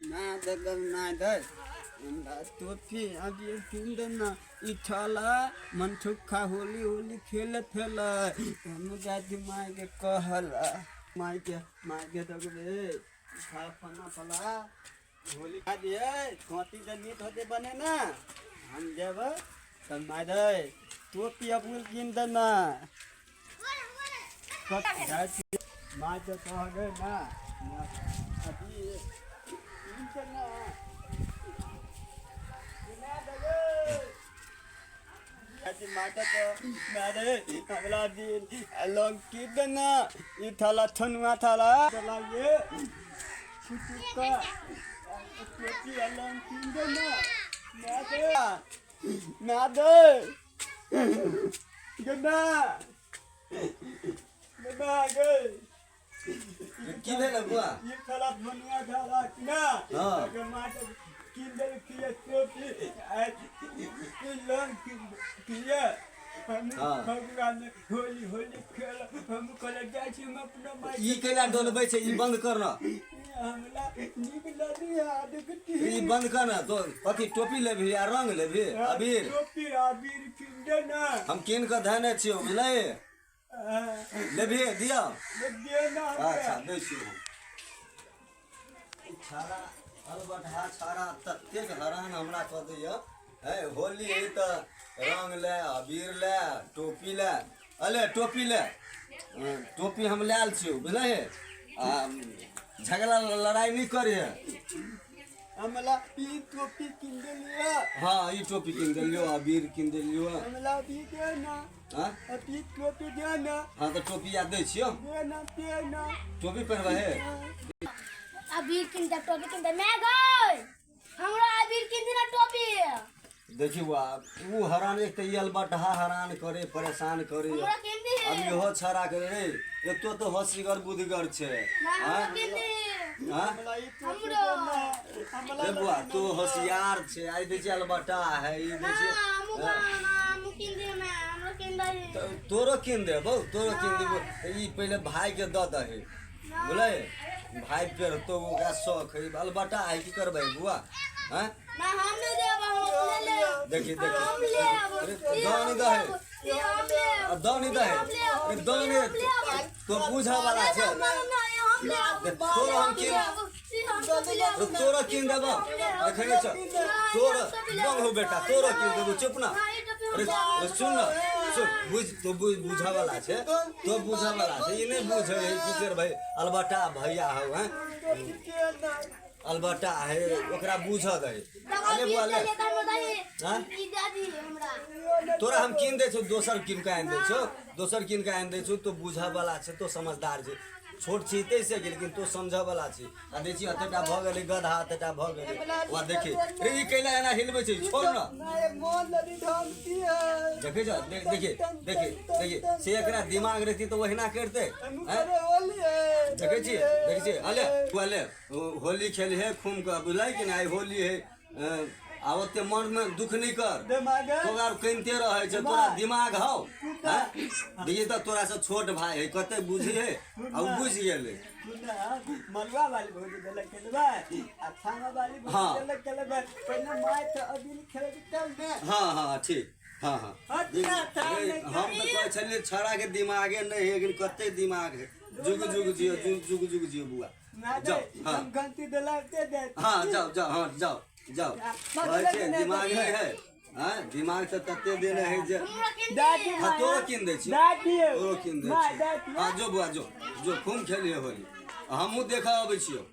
ना दे ना दे हमरा टोपी अभी किन दे ना ई छला मन छुखा होली होली खेलत हेलै हम जाति माय के कहल माय के देखबे खा फना फला होली खा दिए कॉपी से नीट होते बने ना हम जेब तब माय दे टोपी अबुल किन दे ना माय के कह गए ना अभी किन दे ना किना दे अथी माता तो मारे अगला दिन लोग की देना ई थाला थनुआ थाला चला ये छुटका टोपी अलग की देना ना दे ना दे गना गना गए की भेल बुआ ई थाला थनुआ थाला ना हाँ। के माता किन देलखिए टोपी आ ई लंग किए हम हाँ। भगवान होली होली खेल हम कहले जाइ छी हम अपना माय ई कैला डोलबै छै ई बंद कर न हमरा नीक लगी आदत ई बंद कर न तो कथी टोपी लेबही आ रंग लेबही अबीर टोपी अबीर किन दे ना हम कीन कऽ धयने छियौ बुझलही लेबही दिअ दे ना अच्छा दै छियौ हम ई छाड़ा अलबटहा छाड़ा ततेक हरान हमरा कऽ दैया है होली है तऽ रंग ले अबीर ले टोपी ले अले टोपी ले टोपी हम लायल छियौ बुझलही आ झगड़ा लड़ाइ नहि करिहे हमरा ई टोपी किन देलियै हाँ ई टोपी कीन देलियौ अबीर कीन देलियौ हमरा अभी दे ना हाँ अभी टोपी दे ना हाँ तऽ टोपी याद दै छियौ दे ना दे ना टोपी पहिरबै हे अबीर किन दे टोपी किन दे मैं गई हमरा अबीर किन दे ना टोपी देखी बा ऊ हरान एक तऽ अलबटहा हरान करे परेशान करे हमरा किन दे अब इहो छड़ा करे रे एक तो होशिगर बुद्धिगर छै ना हमरा हाँ किन दे हाँ हमरा ई टोपी हमरो। दे ना हमरा रे बुआ तू होशियार छै आइ दै छै अलबटा है ई दै ना छै हमू का ना हमू किन दे मैं हमरो किन दे तोरो कीन देबौ तोरो कीन देबौ तऽ ई पहिले भाई के दऽ दही बुझलै भाई पेरतो ओकरा शौक है अलबटा है की करबै बुआ हैं ना हम नहीं देब हम अपने ले देखी देखी हम लेब अरे ई दऽ हम नहीं दहे लेब, ई हम लेब आ दऽ नहीं दहे हम लेब, अरे दऽ ई नहीं हम लेब। तो बुझऽ वाला छै ना, ना, ई हम लेब। देख, तोरो हम ई कीन लेब, ई हम टोपी लेब। तोरो कीन देबो एखने चल तोरो बंग हो बेटा तोरो कीन देबो चुप ना अरे अरे सुन ना सुन बुझ तो बुझ बुझऽ वाला छै तो बुझऽ वाला छै ई नहि बुझै है की करबै अलबटा भैया हौ हैं टोपी दे ना अलबटा है ओकरा बुझऽ दे तकर अरे बुआ बीस ले ले लेता हमरा दही। हाँ? ई दे दी हमरा। तोरा हम कीन दै छौ दोसर कीन कऽ आनि दै छौ दोसर कीन कऽ आनि दै छौ तो बुझऽ वाला छै तो समझदार छै छोट छी ताहिसँ कि लेकिन तो समझऽ वाला छी आ देखी छी एतेटा भऽ गेलै गधा एतेटा भऽ गेलै वा देखी रे ई कैला एना हिलबै छै छोड़ न देखै छ देखी देखी देखी से एकरा दिमाग रहती तऽ ओहिना करितै आँय? देखै छियै देखै छियै अले तू अले होली खेलिहे खूम कऽ बुझलै कि नहि आइ होली है आ ओते मनमे दुख नहि कर तोरा कनिते रहै छै तोरा दिमाग हौ आँय? देखिए तऽ तोरा से छोट भाई है कते बुझी है आ उ बुझि गेलै मलुआ वाली भौजी देलक खेलबै आ छाना वाली भौजी देलक खेलबै पहिने माय तऽ अभी खेलबै तब ने हाँ हाँ ठीक हाँ हाँ हट ना, था रे, नहीं हम तऽ कहै छलियै छौड़ाके दिमागे नहि है लेकिन कते दिमाग है जुग जुग जियो जुग जुग जुग जियो बुआ ना जाओ दे हाँ हम घंटी देलक दे दे हाँ जाओ जाओ हाँ जाओ जाओ कहै छै दिमाग नहि है हाँ दिमाग तऽ तते देने है जे हमरा किन दादी हाँ तोरो कीन दै छियौ दादी तोरो कीन दै माय छियौ दादी हाँ जो बुआ जो जो खूब खेलिए होली हमहूँ देखऽ अबै छियौ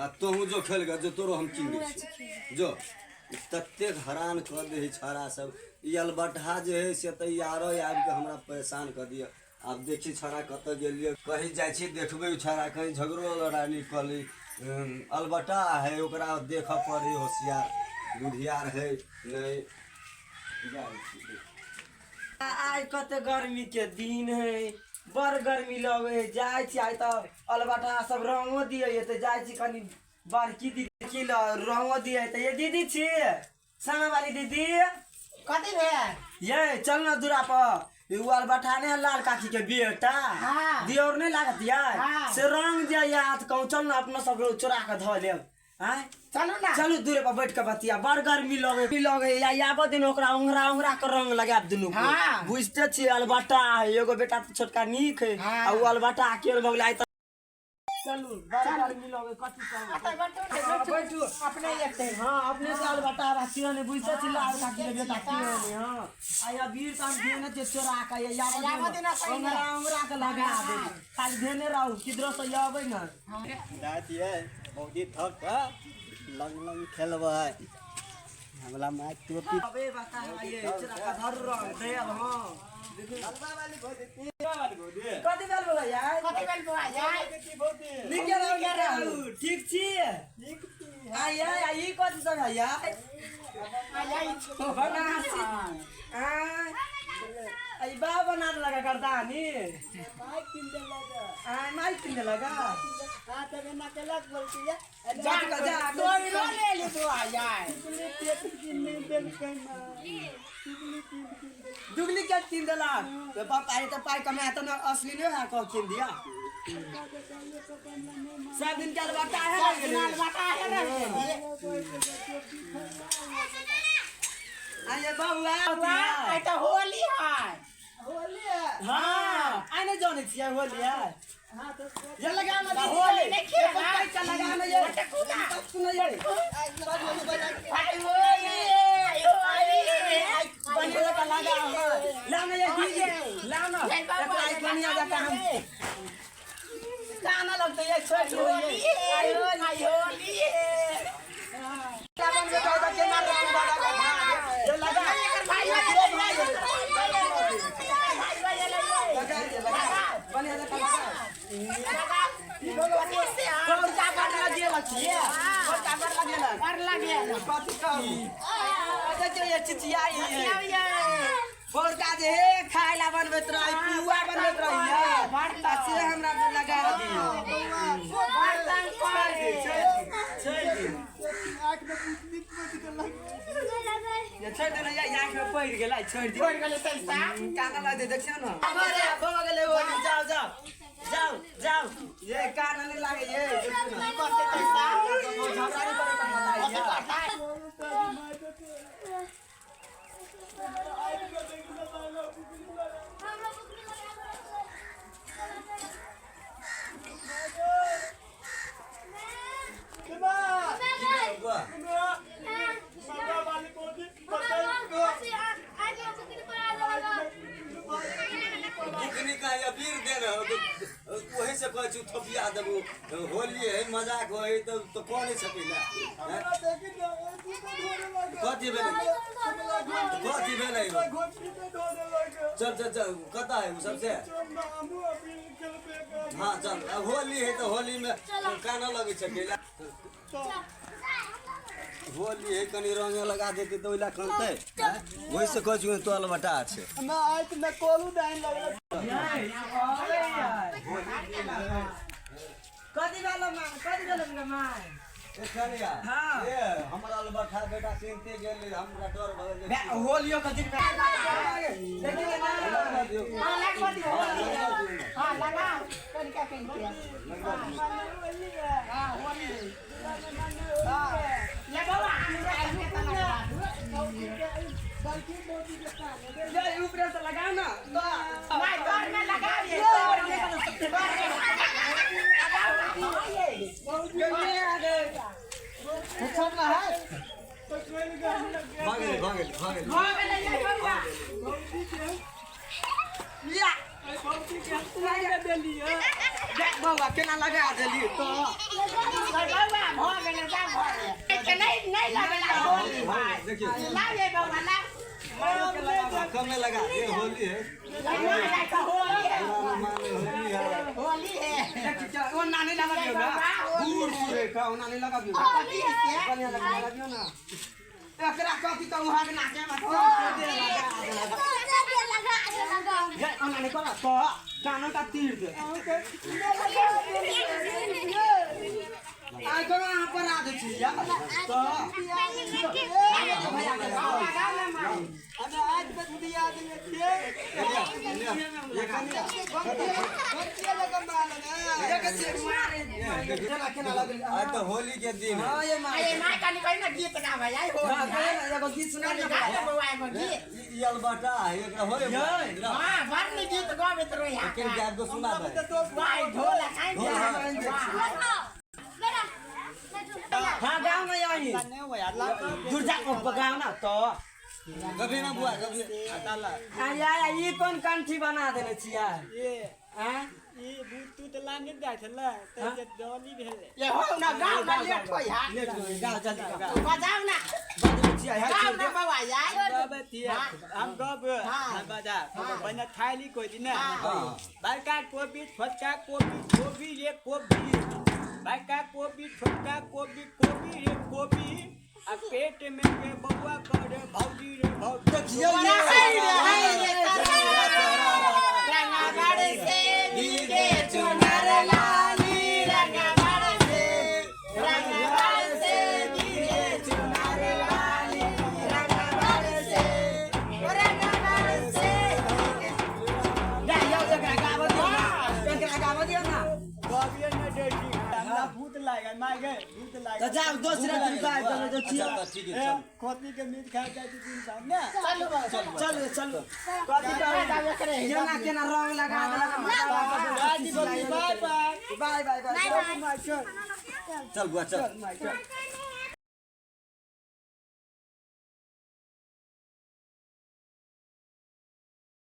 आ तोहूँ जो खेल गे जो तोरो हम कीन दै छियौ जो ततेक हरान कऽ दै है छौड़ा सब ई अलबटहा जे है से तऽ ई आरो आबि कऽ हमरा परेशान कऽ दिअ आब देखी छौड़ा कतऽ गेलियै कहीं जाइ छी देखबै ओ छौड़ा कहीं झगड़ो लड़ाइ नहि कऽ ली अलबटा है ओकरा देखऽ पड़ै होशियार बुधियार है नहि जाइ छी आइ कते गर्मी के दिन है बड़ गर्मी लगे है जाइ छी आइ तऽ अलबटा सब रंगो दिए तऽ जाइ छी कनि बड़की दीदी की रंगो दिए तऽ ये दीदी छी सामा वाली दीदी कथी भेल ये चल न दूरा पर ई अलबटा ने लाल काकी के बेटा हाँ। दियोर नहीं लागत यार हाँ। से रंग दिया यार कहूँ चल ना अपना सब लोग चोरा के धऽ लेब आँय चलू ना चलू दूरे पर बैठ के बतिया बड़ गर्मी लगे लगे या याबो दिन ओकरा उंगरा उंगरा के रंग लगाब दुनू के हाँ। बुझते छी अलबटा है एगो बेटा तो छोटका नीक है हाँ। आ उ अलबटा अकेल भऽ गेलै आइ तऽ चलू बड़ गर्मी लगे कथी कहू अतऽ बैठू ने, बैठू। बैठू। अपने एते हाँ अपने से अलबटा रहती ने बुझते छी लाल काकी के बेटा के ने हाँ आ या वीर त हम धेने छै चोरा के या याबो याबो दिन दिन सही उंगरा उंगरा के लगा दे खाली धेने रहू किधरो से अबै ना दादी है भौजी थक कऽ लंग लंग खेलबै हमरा माय टोपी अबे बता ये चोरा के धर रंग दे अब हाँ कथी भेल बौआ यार कथी भेल बौआ यार नीके रहू नीके रहू ठीक छी आइ आइ ई कथी सब है यार बनारसी आइ आई बा बना देलक गर्दानी आइ माइक किन देलक जा जा जा तोरो ले ली बौआ यार डुप्लीकेट किन देलक तो बाप आइ त पाइ कमाए त न असली नै है कह किन दिया सब दिन के अलबटा है सब दिन अलबटा है रह गेली। आइ बौआ बौआ आइ तऽ होली है हाँ आइ नै जानै छियै होली है ये लगा ना तऽ होली नहि खेलबै। पैसा लगा ना ये पटकू ना। सुन ये भाई होली होली बनिया का लगा ला ना ये दीदी ला ना ले बाबा, एकरा आई बनिया जका हम काना लगते ये छोड़ दो होली ये है होली होली है बन के दादा केना रंग बड़ा का ये लगा एकर भाई लगा ये लगा बनिया जका लगा लगा कौन का बड़ लगे लछिए कौन का बड़ लगे ला बड़ लगे कथी कहू अच्छा जो ये चिचियाई है बोरका जे हे खाय ला बनबैत रही पुआ बनबैत रही है से हमरा लगा दियो बड़ तंग करे छोड़ दियो ये छोड़ दे ना ये आँख में पड़ गेलै छोड़ दियो पड़ गेलै पैसा काना लग दे देखियो ना अरे भऽ गेलै होली जाओ जाओ जाओ जाओ ये काना नहीं लागे ये देखियो ना करते पैसा झगड़ा नहीं करे के बताइए करता बौआ बुकनी का अबीर दे रहो तो वही से कहै छी थपिया देबू होली है मजाक होइ तऽ तो कह नहीं सकिला कथी भेलै कथी भेलै चल चल चल कतऽ है ओ सबसे हाँ चल अब होली है तऽ होली में काना लगै छै केला होली है कनि रंग लगा देतै तऽ ओहि लए कनतै ओहि से कहै छी तो अलबटा छै कथी भेल माँ कथी भेल माँ हाँ। ए हमरा अलबटा बेटा चिन्ते गेलै हमरा डर भऽ गेल होलियो के दिन देखिए ना हाँ लगा दी होली हाँ लगा कनिका कनिका हाँ होली हाँ लगावा हमरा के लगा ये ऊपर से लगा ना तो भाई घर में लगा ये घर में घर में भऽ गेलै भऽ गेलै भऽ गेलै हो गेलै ये बौआ देख बौआ केना लगा देली तो बौआ हो गेलै जा भऽ गेलै के नहीं नहीं लगेला होली भाई देखियौ ला ये बौआ ला कमे लगा ये होली है लगा ला होली है माने होली है होली है देखी क्या ओ नानी लगा दियो ना दूर दूर है का ओ नानी लगा दियो कथी है बढ़िया लगा लगा दियो ना एकरा कथी कहू हाथ नाके मत ये ओ नानी कर तो कानो का तीर दे आई को वहां पर आ दै छी यार तो भैया के लगाओ। हमें आज बस दिया देने थे बंटिया लगा मारना। देखै छियै, मारे केना केना लगलै। आइ तऽ होली के दिन है। हाँ ये मारे। अरे माय कनी कनी ना गीत गाबै आई हो। हाँ, कहियो ना, एगो गीत सुना कनी ना। गा दे बौआ एगो गीत। ई अलबटा है, एकरा होय यै। हां बड़ नीक गीत गाबैत रही। एकर गायब को सुना दे। भाई ढोल खाइ ढोल बेटा हाँ गाँव में आई नहीं हुआ यार ला दूर जा गाँव ना तो कभी ना बुआ कभी। आ या ई कोन कंठी बना देने छियै? ये आँ? ई भूत लाने जाय छला त जे डोली भेले। ये हो ना गाँव ना लेट होई हा। लेट हो गई, गाओ जल्दी गाओ। बजाओ ना। बजबै छियै, है गाओ छोड़ ना दे। बौआ यार। गब थिए हम गब हम बजा बना थाली कोई दिन हाँ। बड़का कोबी छोटका कोबी कोबी रे कोबी बड़का कोबी छोटका कोबी कोबी रे कोबी आ पेट में के बउआ करे भौजी रे भौजी। देखियौ ये। हाय रे रंगाबाड़ से भीगे चुनर लाली रंगाबाड़ से रंगाबाड़ से भीगे चुनर लाली रंगाबाड़ से रंगाबाड़ से। जा, यौ, एकरा गाबऽ दियौ ना। एकरा गाबऽ दियौ ना। गबिए न देखी हमरा भूत लागल माय गे भूत लागल। तऽ जाउ दोसरा दिन गाबि देबै जे छियै। अच्छा तऽ ठीक है ए, चल। खोती के मीट खाइ जाइ छी दिन साहब ने। चलू चलू चलू कथी कहबै? केना केना रंग लगा देलक। दादी bye bye. Bye bye bye. Bye bye. चल चल बुआ चल। चल।